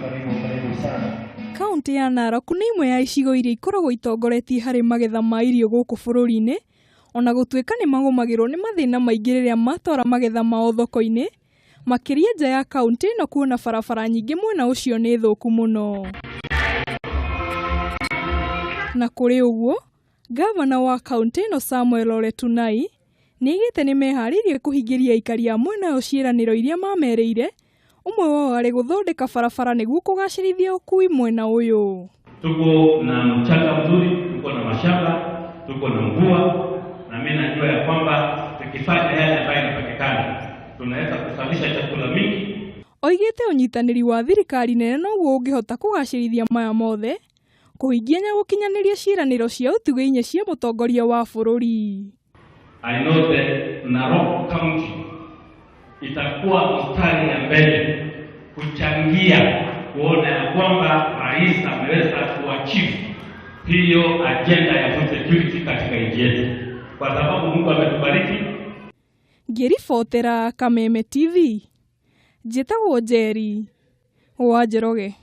Karibu, karibu sana. Kaũntĩ ya Narok nĩ ĩmwe ya icigo iria ikoragwo itongoretie harĩ magetha ma irio gũkũ bũrũri-inĩ, ona gũtuĩka nĩ magũmagĩrwo nĩ mathĩna maingĩ rĩrĩa matwara magetha mao thoko-inĩ, makĩria nja ya kaũntĩ ĩno kuona barabara nyingĩ mwena ũcio nĩ thũku mũno. Na kũrĩ ũguo, ngavana wa kaũntĩ ĩno Samuel Ole Tunai nĩ aigĩte nĩ meharĩirie kũhingĩria aikari a mwena ũyũ ciĩranĩro iria mamerĩire, ũmwe wao arĩ gũthondeka barabara nĩguo kũgacĩrithia ũkui mwena ũyũ. Tuko na mchanga mzuri, tuko na mashamba, tuko na mvua, na mimi najua ya kwamba tukifanya yale ambayo inapatikana tunaweza kuzalisha chakula mingi. Oigĩte ũnyitanĩri wa thirikari nene noguo ũngĩhota kũgacĩrithia maya mothe, kũhingia na gũkinyanĩria ciĩranĩro cia ũtugĩ inya cia mũtongoria wa bũrũri. I know that Narok County itakuwa mstari ya mbele kuchangia kuona ya kwamba rais ameweza kuachieve hiyo agenda ya food security katika nchi yetu, kwa sababu Mungu ametubariki. Ngĩribotera Kameme TV, njĩtagwo Njeri wa Njoroge.